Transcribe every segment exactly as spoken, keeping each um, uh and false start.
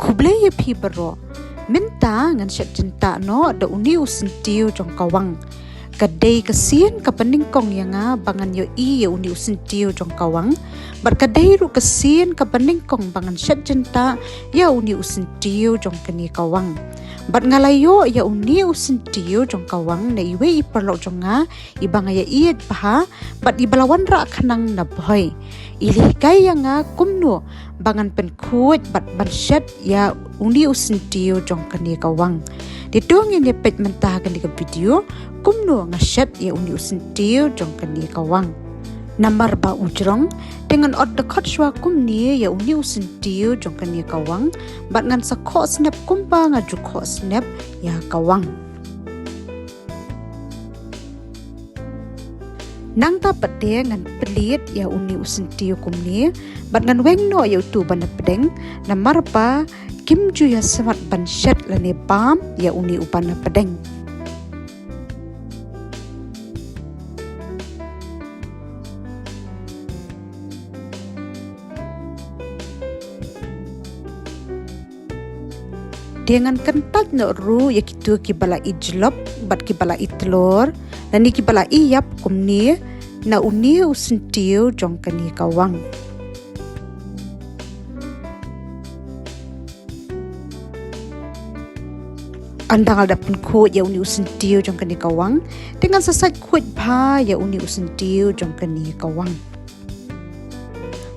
Khublei ïa phi baroh. Mynta ngan shet jyntah noh da uni u syntiew jong ka wang. Ka dei ka sien kaba nyngkong ïa nga ba ngan ïohi ïa uni u syntiew jong ka wang. Bad ka dei ruh ka sien kaba nyngkong ba ngan shet jyntah ïa uni u syntiew jong kane ka wang. Bad nga la ïoh ïa uni u syntiew jong ka wang na iwei i paralok jong nga, iba nga ïaieit bha, bad iba la wanrah khnang na Bhoi. I la hikai ïa nga kumno ba ngan pynkhuid bad ban shet ïa uni u syntiew jong kane ka wang. Te to ngin ïa peit mynta ha kane ka video kumno nga shet ïa uni u syntiew jong kane ka wang. Namar ba u jrong, te ngan ot dkhot shuwa kumne ïa uni u syntiew jong kane ka wang, bad ngan sa khoh snep kumba nga ju khoh snep ïa ka wang. Nangta pat te ngan plie ïa uni u syntiew kumne, bad ngan weng noh ïa utu uba na pdeng, namar ba kim ju ïa smat ban shet lane bam ïa uni uba na pdeng. Te ngan kyntait noh ruh ïa kito kiba la i jlop bad kiba la i tlor, lane kiba la i ïap kumne na uni u syntiew jong kane ka wang. Ynda nga la dep pynkhuid ïa uni u syntiew jong kane ka wang, te ngan sa sait khuid bha ïa uni u syntiew jong kane ka wang.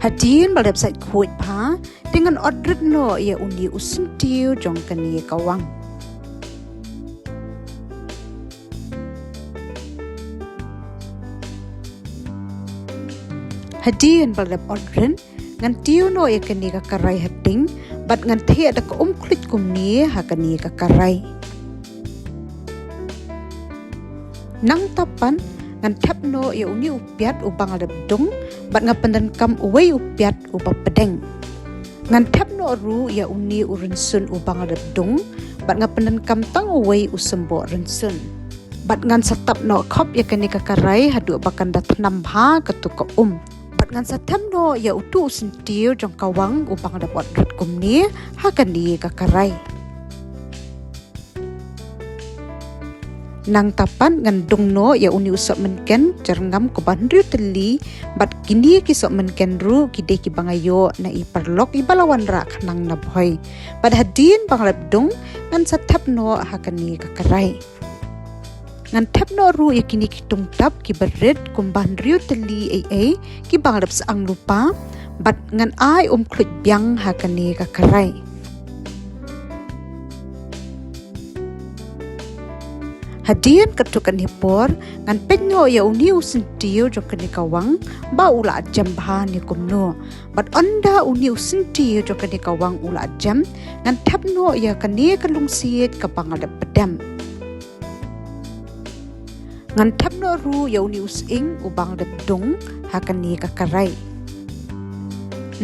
Hadien ba la dep sait khuid bha, te ngan ot rit noh ïa uni u syntiew jong kane ka wang. Hadien ba la dep ot rit, ngan tiew noh ïa kane ka karai ha ding, bad ngan theh da ka um khluit kumne ha kane ka karai. Nangta pat ngan thep noh ïa uni u piat uba nga la dep dung, bad nga pyndonkam uwei u piat uba pdeng. Ngan thep noh ruh ïa uni u rynsun uba nga la dep dung, bad nga pyndonkam tang uwei u symboh rynsun. Bad ngan sa tap noh khop ïa kane ka karai haduh ba kan da thnam bha katu ka um. Bad ngan sa them noh ïa utu u syntiew jong ka wang uba nga la dep ot rit kumne ha kane ka karai. Nangta pat ngan dung noh ïa uni u sohmynken jyrngam kumba hynriew tylli, bad kine ki sohmynken ruh ki dei kiba nga ïoh na i paralok iba la wanrah khnang na Bhoi. Bad hadien ba nga la dep dung, ngan sa thep noh ha kane ka karai. Ngan thep noh ruh ïa kine ki tungtap kiba rit kumba hynriew tylli ei ei kiba nga la dep syang lypa, bad ngan ai um khluit biang ha kane ka karai. Hadien katto katne por, ngan peit noh ïa uni u syntiew jong kane ka wang ba u la jem bha ne kumno. Bad ynda uni u syntiew jong kane ka wang u la jem, ngan thep noh ïa kane ka lungsiej kaba nga la dep pdem. Ngan thep noh ruh ïa uni u sying uba nga la dep dung ha kane ka karai.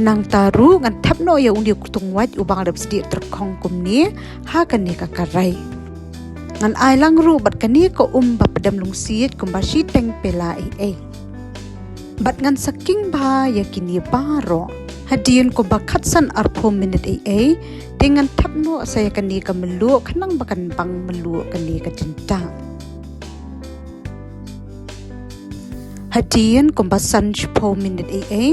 Nangta ruh ngan thep noh ïa uni u ktung wait uba nga la dep sdieh tyrkhong kumne ha kane ka karai. Ngan ai lang ruh bad kane ka um ba pdem lungsiej kumba shiteng pela ei ei. Bad ngan sa king bha ïa kine baroh. Hadien kumba khatsan arphew minit ei ei, te ngan thep noh sa ïa kane ka mluh khnang ba kan bang mluh kane ka jyntah. Hadien kumba san shiphew minit ei ei,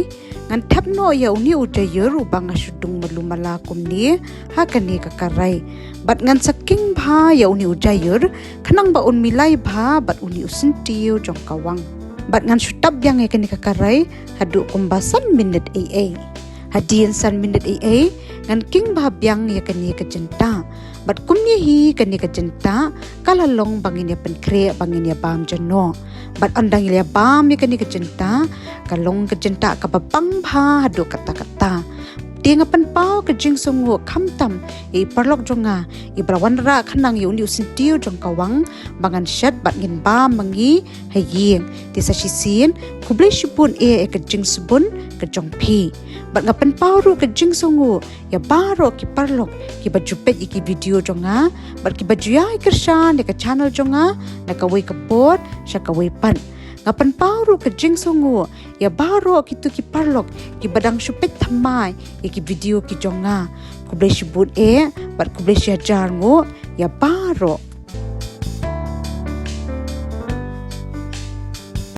ngan thep noh ïa uni u jaiur uba nga shu dung malu mala kumne ha kane ka karai. Bad ngan sa king bha ïa uni u jaiur khnang ba un milai bha bad uni u syntiew jong ka wang. Bad ngan shu tap biang ïa kane ka karai haduh kumba san minit ei ei. Hadien san minit ei ei, ngan king bha biang ïa kane ka jyntah. Bad kumne hi kane ka jyntah ka la long ba ngin ïa pynkhreh ba ngin ïa bam jano. Bad ynda ngi la ïa bam ïa kane ka jyntah, ka long ka jyntah kaba bang bha haduh katta katta. Te nga pynpaw ka jingsngewnguh khamtam ïa i paralok jong nga iba la wanrah khnang ïa uni u syntiew jong ka wang ba ngan shet bad ngin bam ma ngi ha ïing. Te sa shisien, khublei shibun eh ïa ka jingsbun ka jong phi. Bad nga pynpaw ruh ka jingsngewnguh ïa baroh ki paralok kiba ju peit ïa ki video jong nga bad kiba ju ïai kyrshan ïa ka channel jong nga na kawei ka por sha kawei pat. Nga pynpaw ruh ka jingsngewnguh ïa baroh kito ki paralok kiba dang shu peit thymmai ïa ki video ki jong nga. Khublei shibun eh bad khublei shihajar nguh ïa baroh.